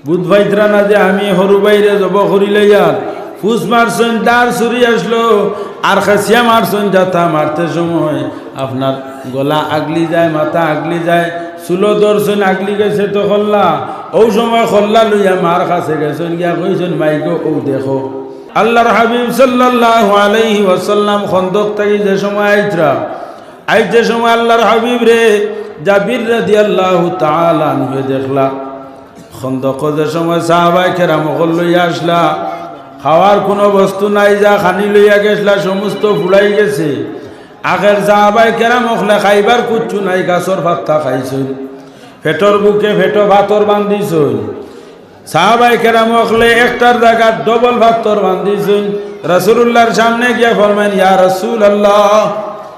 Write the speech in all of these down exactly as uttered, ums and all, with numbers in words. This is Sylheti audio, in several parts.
বুঝ পাইতরা না যে আমি হরু ভাইরে জব করি লইয়ার। ফুস মারছইন, দার ছুরি আছলো, আর খাসিয়া মারছইন, যাতা মারতে সময় আপনার গলা আগলি যায়, মাথা আগলি যায়, চুলো ধরছইন, আগলি গেছে তো কল্লা। অউ সময় কল্লা লইয়া মার কাছে গেছইন, গিয়া কইছইন, "মাই গো, অউ দেখো।" আল্লাহর হাবিব সাল্লাল্লাহু আলাইহি ওয়াসাল্লাম খন্দক থাকি যে সময় আইতরা, আইতে সময় আল্লাহর হাবিবরে জাবির রাদিয়াল্লাহু তাআলা আনহু দেখলা। খন্দকো যে সময় সাহাবায়ে কেরাম অকল লইয়া আছলা, খাওয়ার কুনু বস্তু নাই, যা খানি লইয়া গেছলা, সমস্ত ফুড়াই গেছে। আখের সাহাবায়ে কেরাম অকলে খাইবার কুচ্ছু নাই, গাছর পাত্তা খাইছইন। পেটর ভুকে পেটো পাথর বান্ধিছইন। সাহাবায়ে কেরাম অকলে একটার জাগাত ডবল পাথর বান্ধিছইন। রাসূলুল্লাহর সামনে গিয়া ফরমাইন, "ইয়া রাসূলুল্লাহ,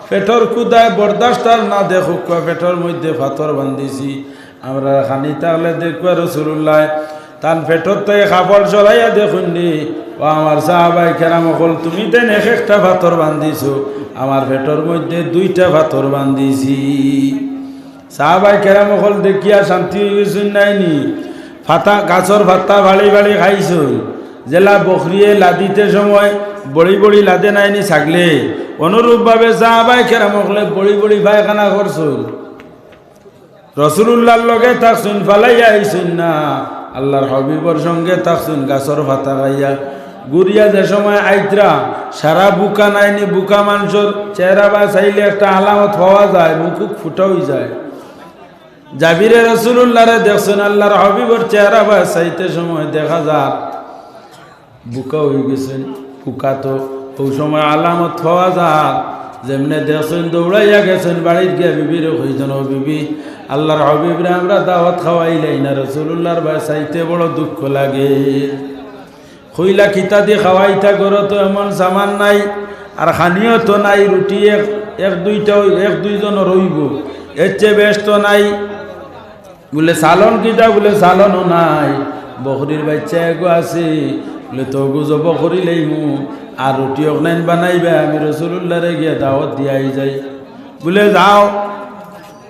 পেটর ক্ষুধায় বরদাস্ত আর না, দেখউক্কা, পেটর মধ্যে পাথর বান্ধিছি।" আমরা খানি থাকলে দেখবা রাসূলুল্লাহ তান পেটর থাকি কাপড় সরাইয়া দেখইন নি, "ও আমার সাহাবায়ে কেরাম অকল, তুমি তাইন এক একটা পাথর বান্ধিছো, আমার পেটর মধ্যে দুইটা পাথর বান্ধিছি।" সাহাবায়ে কেরাম অকল দেখিয়া শান্তি অইগেছইন নায় নি? পাতা, গাছর পাত্তা ফাড়ি ফাড়ি খাইছইন। যেলা বকরিয়ে লাদিতে সময় বড়ি বড়ি লাদে নায় নি ছাগলে, অনুরূপভাবে সাহাবায়ে কেরাম অকলে বড়ি বড়ি পায়খানা করছইন। রাসূলুল্লাহর লগে থাকছইন, ফালাইয়া আইছইন না। আল্লাহর হাবিবর সঙ্গে থাকছইন, গাছর পাতা খাইয়া। ঘুরিয়া যে সময় আইতরা, সারা বুকা নায় নি, বুকা মানষর চেহারা বায় চাইলে একটা আলামত পাওয়া যায়, মুখুক ফুটা অইযায়। জাবিরে রাসূলুল্লাহরে দেখছইন, আল্লাহর হাবিবর চেহারা বায় চাইতে সময় দেখা যার বুকা অইগেছইন, বুকা তো অউ সময় আলামত পাওয়া যার। যেমনে দেখছইন দৌড়াইয়া গেছইন বাড়িত গিয়া বিবিরে কইছইন, "ও বিবি, আল্লাহর হাবিবরে আমরা দাওয়াত খাওয়াইলাই না, রাসূলুল্লাহর বায় চাইতে বড় দুঃখ লাগে।" কইলা, "কিতা দি খাওয়াইতা, ঘরো তো এমন সামান নাই, আর খানিও তো নাই, রুটি এক, এক দুইটা অই-, এক দুইজনর অইবো, এর চেয়ে বেশ তো নাই।" বুলে, "সালন কিতা?" বুলে, "সালনও নাই, বকরির বাইচ্চা এগু আছে।" বুলে, "তে অগু জব করিলাইমু, আর রুটি অখনাইন বানাইবা, আমি রাসূলুল্লাহরে গিয়া দাওয়াত দিয়া আইযাই।" বুলে, "যাও।"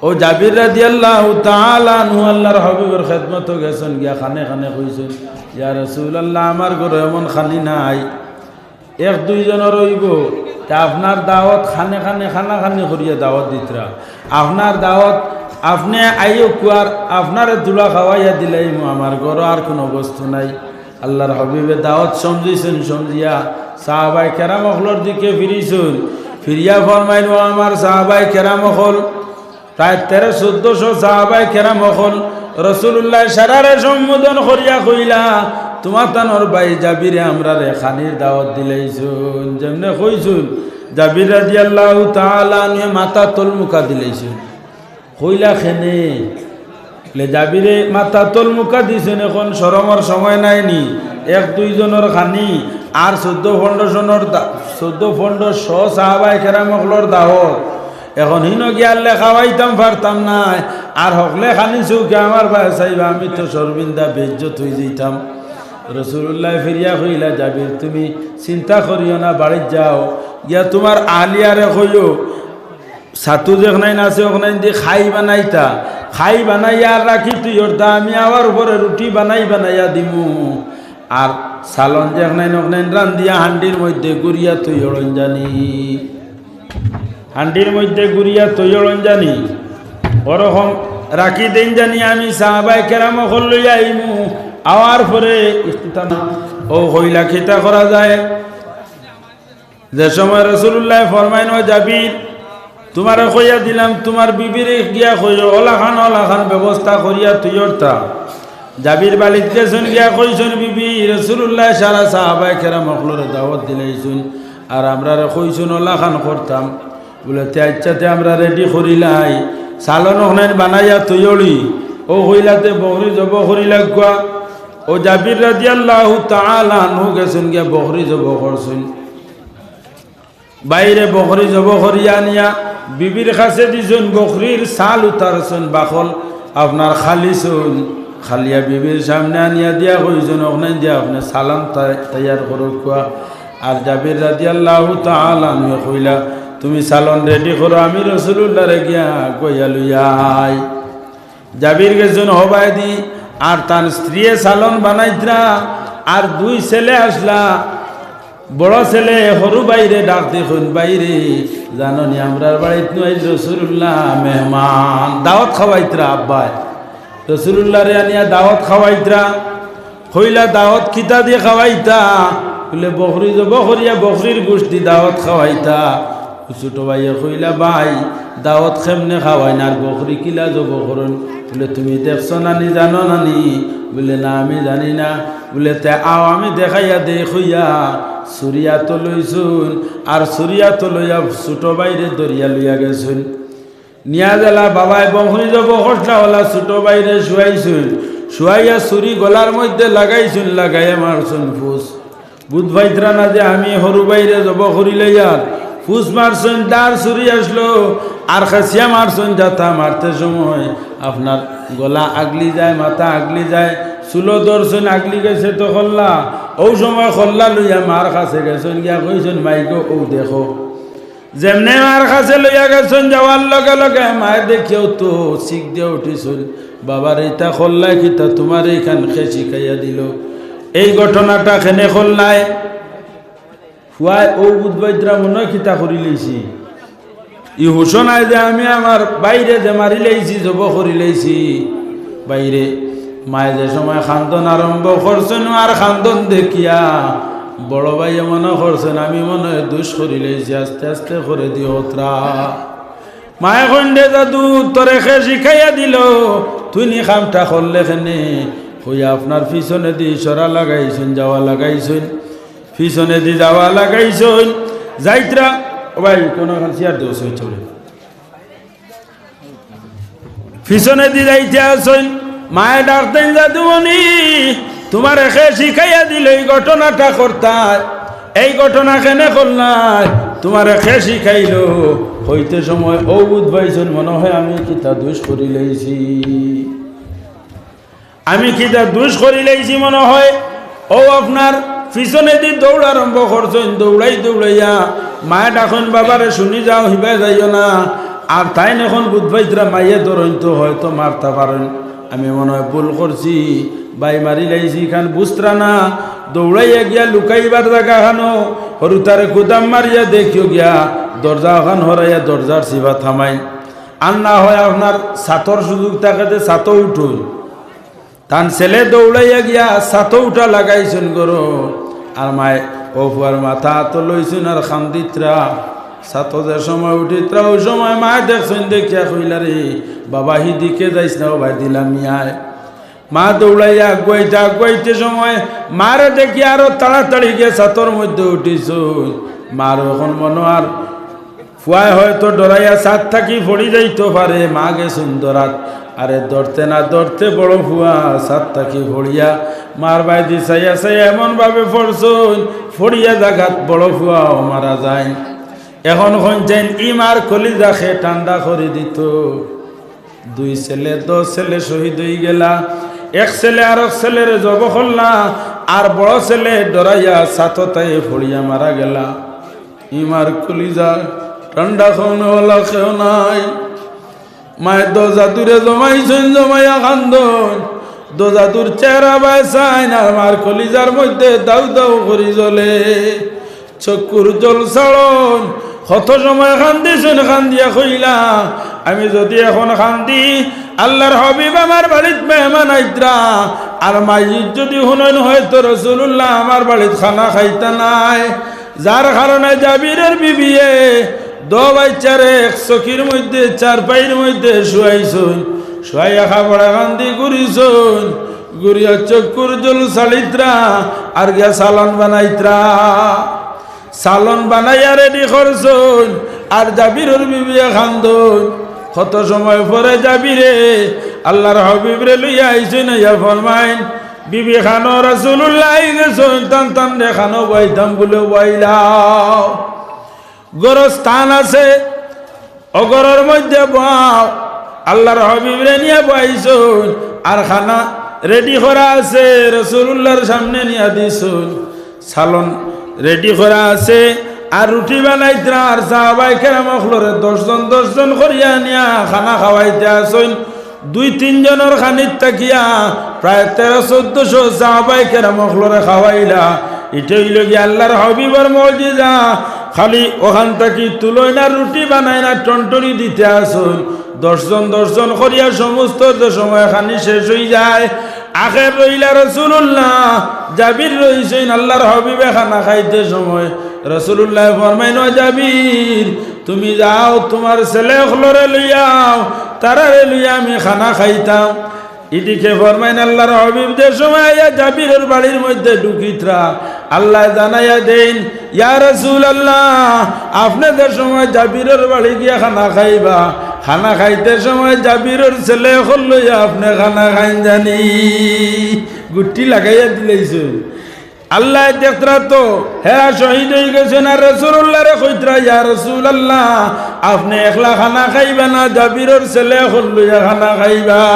অউ জাবির রাদিয়াল্লাহু তাআলা আনহু আল্লাহর হাবিবর খেদমতো গেছইন, গিয়া কানে কানে কইছইন, "ইয়া রাসূলুল্লাহ, আমার ঘরো এমন খানি নাই, এক দুইজনর অইবো, তে আপনার দাওয়াত খানে খানে কানাকানি করিয়া দাওয়াত দিতরা। আপনার দাওয়াত, আপনে আইউক্কা, আপনারে থুড়া খাওয়াইয়া দিলাইমু, আমার ঘরো আর কুনু বস্তু নাই।" আল্লাহর হাবিবে দাওয়াত সমঝিছইন, সমঝিয়া সাহাবায়ে কেরাম অকলর দিকে ফিরিছইন। ফিরিয়া ফরমাইন, "ও আমার সাহাবায়ে কেরাম অকল, প্রায় তেরো চৌদ্দশো সাহাবায়ে কেরাম অকল, রাসূলুল্লাহ সারারে সম্বোধন করিয়া কইলা, 'তুমাতানর ভাই জাবিরে আমরারে খানির দাওয়াত দিলাইছইন।'" যেমনে কইছইন, জাবির রাদিয়াল্লাহু তাআলা আনহু মাথা তলমুকা দিলাইছইন। কইলা, "কেনে?" লে জাবিরে মাথা তলমুকা দিছইন, অখন শরমর সময় নায় নি। এক দুইজনর খানি আর চৌদ্দ পনরো জনর দা-, চৌদ্দ পনরোশো সাহাবায়ে কেরাম অকলর দাওয়াত। অখন হিনো গিয়ালে খাওয়াইতাম পারতাম নায়। আর হকলে খানি চউখে আমার বায় চাইবা, আমি তো শরমিন্দা বেইজ্জত অইযিতাম। রাসূলুল্লাহ ফিরিয়া কইলা, "জাবির, তুমি চিন্তা করিও না, বাড়িত যাও, গিয়া তুমার আলিয়ারে কইও, ছাতু যেখনাইন আছে, অখনাইন দি খাই বানাইতা, খাই বানাইয়া আর রাখি থইওরতা, আমি আওয়ার পরে রুটি বানাই বানাইয়া দিমু। আর সালন যেখনাইন, অখনাইন রান্দিয়া হান্ডির মধ্যে গুরিয়া থইওরইন জানি, হান্ডির মধ্যে গুরিয়া থইওরইন জানি, ওরকম রাখি দেইন জানি, আমি সাহাবায়ে কেরাম অকল লইয়া আইমু, আওয়ার পরে ইখতিতাম।" অউ কইলা, "কিতা করা যায়?" যে সময় রাসূলুল্লাহ ফরমাইন, "ও জাবির, তুমারে কইয়া দিলাম, তুমার বিবিরে গিয়া কইও, অলাখান অলাখান ব্যবস্থা করিয়া থইওরতা।" জাবির বাড়িত গেছইন, গিয়া কইছইন, "বিবি, রাসূলুল্লাহ সারা সাহাবায়ে কেরাম অকলরে দাওয়াত দিলাইছইন, আর আমরারে কইছইন অলাখান করতাম।" বুলে, "তে আইচ্ছা, তে আমরা রেডি করিলাই, সালন অখনাইন বানাইয়া থইওরি।" অউ কইলা, "তে বকরি জব করিলাউক্কা।" অউ জাবির রাদিয়াল্লাহু তাআলা আনহু গেছইন গিয়া বকরি জব করছইন। বাইরে বকরি জব করিয়া আনিয়া বিবির কাছে দিছইন, বকরির ছাল উতারছইন, বাকল আপনার খালিছইন, খালিয়া বিবির সামনে আনিয়া দিয়া কইছইন, "অখনাইন দিয়া আপনে সালন তা-, তৈয়ার করউক্কা।" আর জাবির রাদিয়াল্লাহু তাআলা আনহু কইলা, "তুমি সালন রেডি করো, আমি রাসূলুল্লাহরে গিয়া কইয়া লইয়া আই।" জাবির গেছইন হবায়দি, আর তান স্ত্রীয়ে সালন বানাইতরা, আর দুই ছেলে আসলা। বড় ছেলে হুরু ভাইরে ডাক দি কইন, "ভাইরে, জানো নি, আমরার বাড়িত নু আইজ রসুলুল্লাহ মেহমান।" দাওয়াত খাওয়াইতরা আব্বায়, রসুলুল্লাহরে আনিয়া দাওয়াত খাওয়াইতরা। কইলা, "দাওয়াত কিতা দি খাওয়াইতা?" বলে, "বকরি জবো করিয়া বকরির গোশত দি দাওয়াত খাওয়াইতা।" ছোট ভাইয়ে কইলা, "ভাই, দাওয়াত কেমনে খাওয়াইন আর বকরি কিলা জবো করইন?" বলে, "তুমি দেখছো না নি, জানো না নি?" বলে, "না, আমি জানি না।" বলে, "তে আও, আমি দেখাইয়া দেই।" কইয়া ছুরি আতো লইছইন, আর ছুরি আতো লইয়া ছোট ভাইরে ধরিয়া লইয়া গেছইন। নিয়া যেলা বাবায় বকরি জবো করছলা, অলা ছোট ভাইরে শুয়াইছইন, শুয়াইয়া ছুরি গলার মধ্যে লাগাইছইন, লাগাইয়া মারছইন ফুস। বুঝ পাইতরা না যে আমি হুরু ভাইরে জবো করিলাইয়ার। ফুস মারছইন, দার ছুরি আসলো, আর খেসিয়া মারছইন, যাতা মারতে সময় আপনার গলা আগলি যায়, মাথা আগলি যায়, চুলো ধরছইন, আগলি গেছে তো কল্লা। অউ সময় কল্লা লইয়া মার কাছে গেছইন, গিয়া কইছইন, "মাই গো, অউ দেখো।" যেমনে মার কাছে লইয়া গেছইন, যাওয়ার লগে লগে মায়ে দেখিয়াউ তো চিক দিয়া উঠিছইন, "বাবারে, ইতা কল্লায় কিতা তুমারে ইখান কে শিখাইয়া দিলো? এই ঘটনাটা কেনে কল্লায়?" ফুয়ায় অউ বুঝ পাইতরা মনো অয় কিতা করিলাইছি। ই হুশো নাই যে আমি আমার ভাইরে যে মারিলাইছি, জবো করিলাইছি। ভাইরে, মায়ে যে সময় কান্দন আরম্ভ করছইন, আর কান্দন দেখিয়া বড় ভাইয়ে মনো করছইন, আমি মনো অয় দুষ করিলাইছি, আস্তে আস্তে করে দিও অতরা। মায়ে কইন, "রে জাদু, তোরে কে শিখাইয়া দিলো? তুই নি কামটা করলে কেনে?" কইয়া আপনার পিছনেদি ইশারা লাগাইছইন, যাওয়া লাগাইছইন, পিছনেদি যাওয়া লাগাইছইন। যাইতরা, ও ভাই, কুনু খান চেয়ার দেও, সই চলে। পিছনেদি যাইতে আছইন, মায়ে ডাক দেইন, "জাদুমণি, তুমারে কে শিখাইয়া দিলো এই ঘটনাটা করতায়? এই ঘটনা কেনে করলায়? তুমারে কে শিখাইলো?" কইতে সময় অউ বুঝ পাইছইন, মনো অয় আমি কিতা দুষ করিলাইছি। আমি কিতা দুষ করিলাইছি মনো অয়। অউ আপনার পিছনেদি দৌড় আরম্ভ করছইন, দৌড়াই দৌড়াইয়া মায়ে ডাকইন, "বাবারে, হুনি যাও, হিবায় যাইও না।" আর তাইন অখন বুঝ পাইতরা মাইয়ে ধরইন তো হয়তো মারতা পারইন। আমি মনো অয় ভুল করছি, ভাই মারিলাইছি, ইখান বুঝতরা না। দৌড়াইয়া গিয়া লুকাইবার জাগা খানো, হুরুতারে কুদাম মারিয়া দেখিও গিয়া, দরজা অখান হরাইয়া দরজার চিবা থামাইন। আর না অয় আপনার ছাতর সুযোগ থাকে যে ছাতো উঠইন। তান ছেলে দৌড়াইয়া গিয়া ছাতো উঠা লাগাইছইন ঘরো। আর মায়ে অউ ফুয়ার মাথা আতো লইছইন আর কান্দিতরা। ছাতো যে সময় উঠিতরা, অউ সময় মায়ে দেখছইন, দেখিয়া কইলা, "রে বাবা, হিদিকে যাইস না, ও ভাই দিলাম মিয়ায়।" মা দৌড়াইয়া আগুয়াইতে আগুয়াইতে সময় মারে দেখি আরো তাড়াতাড়ি গিয়া ছাতর মধ্যে উঠিছইন। মার অখন মনো আর ফুয়ায় হয়তো ডরাইয়া ছাত থাকি পড়ি যাইতো পারে, মা গেছইন ধরাত। আরে ধরতে না ধরতে বড় ফুয়া ছাত থাকি পড়িয়া মার বায়দি চাইয়া চাইয়া এমন ভাবে পড়ছইন, পড়িয়া জাগাত বড় ফুয়াও মারা যাইন। অখন কইন চাইন, ই মার কলিজা কে ঠান্ডা করি দিতো। দুই ছেলে, দশ ছেলে শহীদ অইগেলা। এক ছেলে আরক ছেলেরে জবো করলা, আর বড় ছেলে ডরাইয়া ছাতো তাই পড়িয়া মারা গেলা। ই মার কলিজা ঠান্ডা করনেওয়ালা কেউ নাই। মায়ে দশ জাদুরে জমাইছইন, জমাইয়া কান্দইন। দশ জাদুর চেহারা বায় চাইন, আর মার কলিজার মধ্যে দাউ দাউ করি জ্বলে। চক্ষুর জল ছাড়ইন। কত সময় কান্দিছইন, কান্দিয়া কইলা, "আমি যুদি অখন কান্দি, আল্লার হাবিব আমার বাড়িত মেহমান আইতরা, আর মাইত যুদি হুনইন হয়তো রসুলুল্লাহ আমার বাড়িত খানা খাইতা নায়।" যার কারণে জাবিরর বিবিয়ে দো বাইচ্চারে এক চকির মধ্যে, চারপাইর মধ্যে শুয়াইছইন, শুয়াইয়া কাপড় এখান দি ঘুরিছইন, ঘুরিয়া চক্ষুর জল ছাড়িতরা, আর গিয়া সালন বানাইতরা। সালন বানাইয়া রেডি করছইন, আর জাবিরর বিবিয়ে কান্দইন। কত সময় পরে জাবিরে আল্লার হাবিবরে লইয়া আইছইন, আইয়া ফরমাইন, "বিবি খানো, রাসুলুল্লাহ আইগেছইন, তান তানরে খানো বওয়াইতাম বুলে বওয়াইলাও।" ঘরো স্থান আছে, অউ ঘরর মধ্যে বওয়াও। আল্লার হাবিবরে নিয়া বওয়াইছইন, আর খানা রেডি করা আছে, রাসুলুল্লাহর সামনে নিয়া দিছইন। সালন রেডি করা আছে, আর রুটি বানাইতরা, আর সাহাবায়ে কেরাম অকলরে দশ জন দশ জন করিয়া নিয়া খানা খাওয়াইতে আছইন। দুই তিন জনর খানিত থাকিয়া প্রায় তেরো চৌদ্দশো সাহাবায়ে কেরাম অকলরে খাওয়াইলা। ইটা অইলো গিয়া আল্লাহর হাবিবর মুজিজা। খালি অখান থাকি তুলইন আর রুটি বানাইন আর টনটনি দিতা আছইন। দশ জন দশ জন করিয়া সমস্ত যে সময় খানি শেষ অইযায়, আখের রইলা রাসূলুল্লাহ, জাবির রইছইন। আল্লাহর হাবিবে খানা খাইতে সময় রাসূলুল্লায় ফরমাইন, "ও জাবির, তুমি যাও, তুমার ছেলে অকলরে লইয়া আও, তারারে লইয়া আমি খানা খাইতাম।" ইদিকে ফরমাইন আল্লাহর হাবিব যে সময় আইয়া জাবিরর বাড়ির মধ্যে ঢুকিত্রা, আল্লায় জানাইয়া দেইন, "ইয়া রাসূলুল্লাহ, আপনে যে সময় জাবিরর বাড়ি গিয়া খানা খাইবা, খানা খাইতে সময় জাবিরর ছেলে অকল লইয়া আপনে খানা খাইন জানি।" গুট্টি লাগাইয়া দিলাইছইন। আল্লায় দেখত্রা তো, হেরা শহীদ অইগেছইন, আর রাসূলুল্লাহরে কইত্রা, "ইয়া রাসূলুল্লাহ, আপনে একলা খানা খাইবা না, জাবিরর ছেলে অকল লইয়া খানা খাইবা।"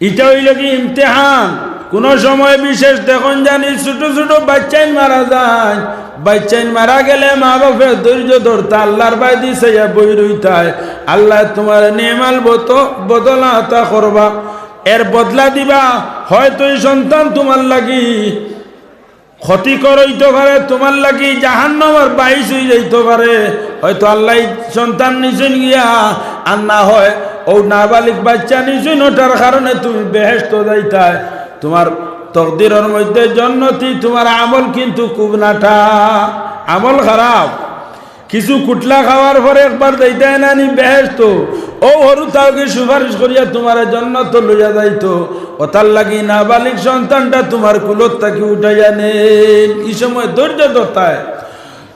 ইটা অইলো কি ইমতিহান। কুনু সময় বিশেষ দেখইন জানি ছোট ছোট বাইচ্চাইন মারা যায়, বাইচ্চাইন মারা গেলে মা বাপে ধৈর্য ধরতা, আল্লাহর বায়দি চাইয়া বই রইতায়, আল্লায় তুমারে নেমাল বত-, বদলা আতা করবা। এর বদলা দিবা, হয়তো ই সন্তান তুমার লাগি ক্ষতিকর অইতো পারে, তুমার লাগি জাহান্নামর বাইশ অইযাইতো পারে। হয়তো আল্লায় সন্তান নিছইন গিয়া, আর না হয় অউ নাবালিগ বাইচ্চা নিছইন, অটার কারণে তুমি বেহেশতো যাইতায়। তুমার তকদিরর মধ্যে জন্নতি, তুমার আমল কিন্তু খুব নাটা, আমল খারাপ। কিছু কুটলা খাওয়ার পরে একবার যাইতায় না নি বেহেশতো? অউ হুরুতাও কি সুপারিশ করিয়া তুমারে জন্নতো লইয়া যাইতো? অতার লাগি নাবালিগ সন্তানটা তুমার কুলত থাকি উঠাইয়া নেইন। ই সময় ধৈর্য ধরতায়,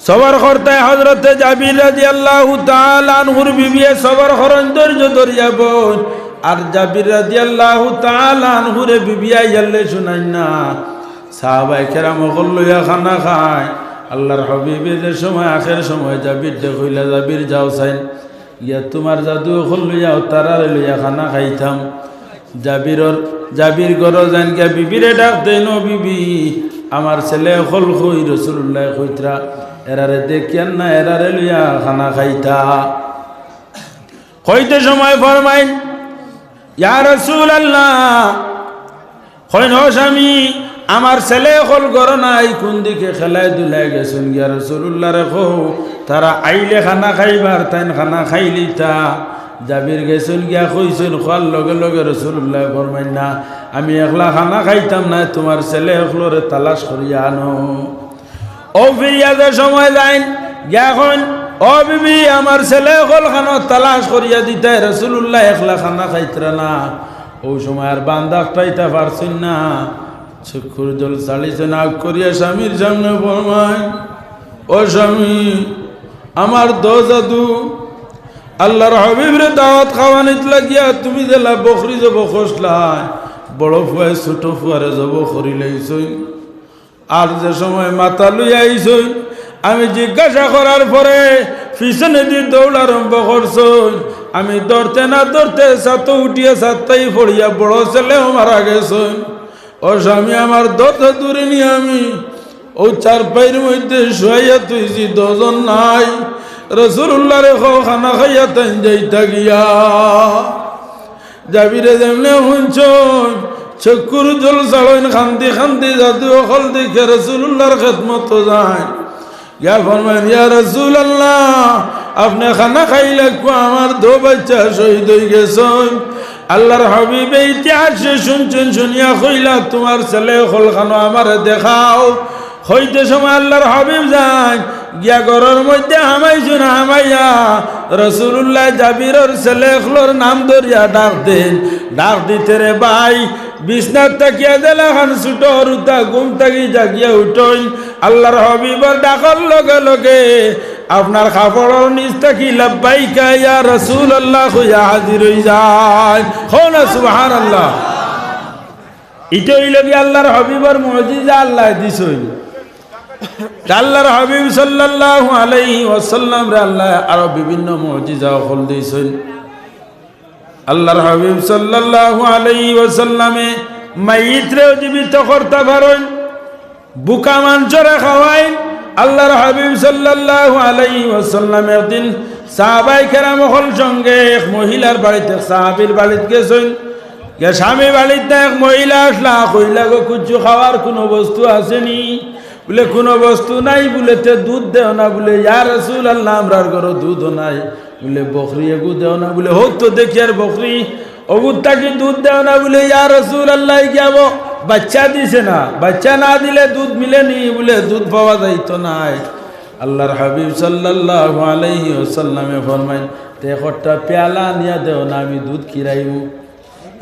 সবর করতায়। হযরতে জাবির রাদিয়াল্লাহু তাআলা আনহুর বিবিয়ে সবর করইন, ধৈর্য ধরিয়া বইন। আর জাবির রাদিয়াল্লাহু তাআলা আনহুরে বিবিয়ে আইয়ারলে শুনাইন না। সাহাবায়ে কেরাম অকল লইয়া খানা খায়। আল্লাহর হাবিবে যে সময় আখের সময় জাবিররে কইলা, "জাবির যাও চাইন, গিয়া তুমার জাদু অকল লইয়া অউ তারারে লইয়া খানা খাইতাম।" জাবিরর, জাবির ঘরো যাইন গিয়া বিবিরে ডাক দেইন, "ও বিবি, আমার ছেলে অকল কই?" রাসূলুল্লায় কইত্রা, "এরারে দেখিয়ার না, এরারে লইয়া খানা খাইতা।" কইতে সময় ফরমাইন, "ইয়া রাসূলুল্লাহ," কইন, "ও স্বামী, আমার ছেলে অকল ঘরো নাই, কুন দিকে খেলায় ধুলায় গেছইন গিয়া, রাসূলুল্লাহরে কও, তারা আইলে খানা খাইবা, তাইন খানা খাইলিতা।" জাবির গেছইন গিয়া কইছইন, কওয়ার লগে লগে রাসূলুল্লায় ফরমাইন না, "আমি একলা খানা খাইতাম নায়, তুমার ছেলে অকলরে তালাশ করিয়া আনো।" অউ ফিরিয়া যে সময় যাইন, গিয়া কইন, "ও বিবি, আমার ছেলে অকল খানো তালাশ করিয়া দিতায়, রাসূলুল্লাহ একলা খানা খাইত্রা না।" অউ সময় আর বান্দা আটকাইতা পারছইন না, চক্ষুর জল ছাড়িছইন, আগ করিয়া স্বামীর সামনে ফরমাইন, "ও স্বামী, আমার দো জাদু, আল্লাহর হাবিবরে দাওয়াত খাওয়ানিত লাগিয়া তুমি যেলা বকরি জবো করছলায়, বড় ফুয়ায় ছোট ফুয়ারে জবো করিলাইছইন।" আর যে সময় মাথা লইয়া আইছইন, আমি জিজ্ঞাসা করার পরে পিছনেদি দৌড় আরম্ভ করছইন। আমি ধরতে না ধরতে ছাতো উঠিয়া ছাততাই পড়িয়া বড় ছেলেও মারা গেছইন। ও স্বামী, আমার দো জাদুরে নিয়া আমি অউ চারপাইর মধ্যে শুয়াইয়া থইছি, দোজন নাই। রাসূলুল্লাহরে কও খানা খাইয়া তাইন যাইতা গিয়া। জাবিরে যেমনে হুনছইন, চক্ষুর জল ছাড়ইন, কান্দি কান্দি জাদু অকল দেখিয়া রাসূলুল্লাহর খেদমতো যাইন। গিয়া ফরমাইন, "ইয়া রাসূলুল্লাহ, আপনে খানা খাইলা কুয়া, আমার দো বাইচ্চা শহীদ অইগেছইন।" আল্লাহর হাবিবে ইতিহাস হুনছইন, হুনিয়া কইলা, "তুমার ছেলে অকল খানো আমারে দেখাও।" কইতে সময় আল্লাহর হাবিব যাইন, গিয়া ঘরর মধ্যে হামাইছইন, হামাইয়া রাসূলুল্লাহ জাবিরর ছেলে অকলর নাম ধরিয়া ডাক দেইন। ডাক দিতে রে ভাই, বিছনাত থাকিয়া যেলাখান ছুটো হুরুতা ঘুম থাকি জাগিয়া উঠইন, আল্লাহর হাবিবর ডাকর লগে লগে আপনার কাপড়র নিচ থাকি "লাব্বাইকা ইয়া রাসূলুল্লাহ" কইয়া হাজির অইযাইন। কও না সুবহানাল্লাহ। ইটা অইলো গি আল্লাহর হাবিবর মুজিজা আল্লায় দিছইন। আল্লাহর হাবিব সাল্লাল্লাহু আলাইহি ওয়াসাল্লামরে আল্লায় আরো বিভিন্ন মুজিজা অকল দিছইন। আল্লাহর হাবিব সাল্লাল্লাহু আলাইহি ওয়াসাল্লামে মাইতরেও জীবিত করতা পারইন, বুকা মানষরে খাওয়াইন। আল্লাহর হাবিব সাল্লাল্লাহু আলাইহি ওয়াসাল্লাম একদিন সাহাবায়ে কেরাম অকল সঙ্গে এক মহিলার বাড়িত, এক সাহাবীর বাড়িত গেছইন। গিয়া স্বামী বাড়িত না, এক মহিলা আসলা, কইলা, "গো, কুচ্ছু খাওয়ার কুনু বস্তু আছেনি?" বুলে, "কুনু বস্তু নাই।" বুলে, "তে দুধ দেও না।" বুলে, "ইয়া রাসুলাল্লাহ, আমরার ঘরো দুধও নাই।" বুলে, "বকরি এগু দেও না।" বুলে, "হউ তো দেখিয়ার বকরি, অগুর থাকি দুধ দেও না।" বুলে, "ইয়া রাসুলাল্লাহ, ইগিয়ে বা-, বাইচ্চা দিছে না, বাইচ্চা না দিলে দুধ মিলেনি।" বুলে, "দুধ পাওয়া যাইতো নায়।" আল্লাহর হাবিব সাল্লাল্লাহু আলাইহি ওয়াসাল্লামে ফরমাইন, "তে একটা পেয়ালা আনিয়া দেও না, আমি দুধ খিরাইমু।"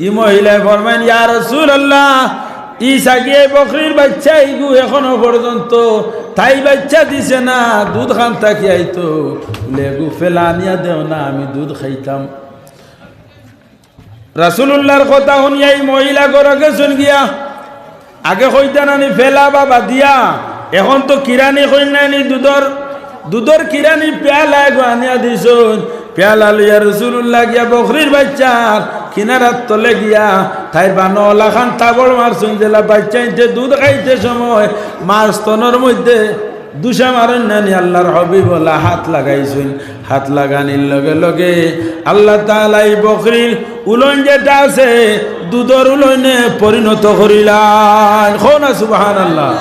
ই মহিলায় ফরমাইন, "ইয়া রাসুলাল্লাহ, ই ছাগি, ই বকরির বাইচ্চা ইগু এখনো পর্যন্ত তাই বাইচ্চা দিছে না, দুধ খান থাকি আইতো, বুলে এগু পেয়ালা আনিয়া দেও না, আমি দুধ খাইতাম।" রাসুলুল্লাহর কথা হুনিয়া ই মহিলা ঘরো গেছইন গিয়া। আগে কইতা নানি পেয়ালা বা বাদিয়া, এখন তো খিরানি কইন নানি দুধর, দুধর খিরানি পেয়ালা এগু আনিয়া দিছইন। পেয়ালা লইয়া রাসুলুল্লাহ গিয়া বকরির বাইচ্চার কিনারার তলে গিয়া তাইর বানো অলাখান থাবড় মারছইন, যেলা বাইচ্চাইন্তে দুধ খাইতে সময় মার স্তনর মধ্যে দুষা মারইন নানি, আল্লাহর হাবিব অলা হাত লাগাইছইন। হাত লাগানির লগে লগে আল্লাহ তাআলা ই বকরির উলইন যেটা আছে, দুধর উলইনে পরিণত করিলাইন। কও না সুবহানাল্লাহ।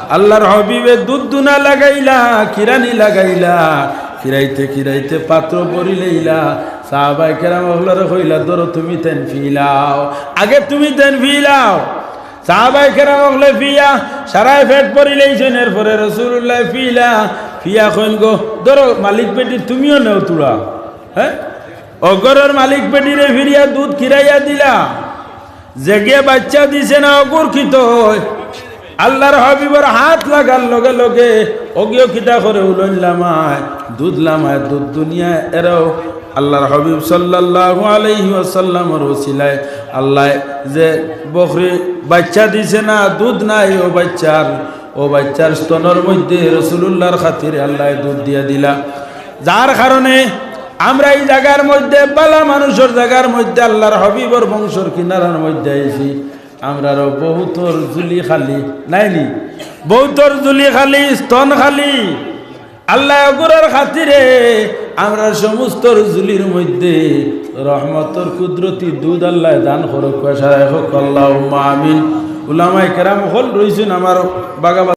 আল্লাহর হাবিবে দুধ দুনা লাগাইলা, খিরানি লাগাইলা, খিরাইতে খিরাইতে পাত্র ভরিলাইলা। সাহাবায়ে কেরাম অকলরে কইলা, "ধরো, তুমি তেন ফিলাও, আগে তুমি তেন ফিলাও।" সাহাবায়ে কেরাম অকলে ফিয়া সারায় পেট ভরিলাইছইন। এরপরে রাসুলুল্লাহ ফিলা, ফিয়া কইন, "গো, ধরো, মালিক বেটি তুমিও নেও তুড়া।" হ্যাঁ, অউ ঘরর মালিক বেটিরে ফিরিয়া দুধ খিরাইয়া দিলা। যেগিয়ে বাইচ্চা দিছে না, অগুর কিতা অয়? আল্লাহর হাবিবর হাত লাগার লগে লগে অগিও কিতা করে, উলইন লামায়, দুধ লামায়, দুধ দুনিয়ায় এরাও আল্লাহর হাবিব সাল্লাল্লাহু আলাইহি ওয়াসাল্লামর উসিলায় আল্লায় যে বকরি বাইচ্চা দিছে না, দুধ নাই, অউ বাইচ্চার, অউ বাইচ্চার স্তনর মধ্যে রাসুলুল্লাহর খাতিরে আল্লায় দুধ দিয়া দিলা। যার কারণে আমরা ই জাগার মধ্যে, বালা মানুষর জাগার মধ্যে, আল্লাহর হাবিবর বংশর কিনারার মধ্যে আইছি। আমরারও বহুতর ঝুলি খালি, নায়নি? বহুতর ঝুলি খালি, স্তন খালি। আল্লায় অগুরর খাতিরে আমরার সমস্তর ঝুলির মধ্যে রহমতর কুদরতি দুধ আল্লায় দান করউক্কা। সারায় কউক্কা আল্লাহুম্মা আমিন। উলামায়ে কেরাম অকল রইছইন আমার বাগাবাগি।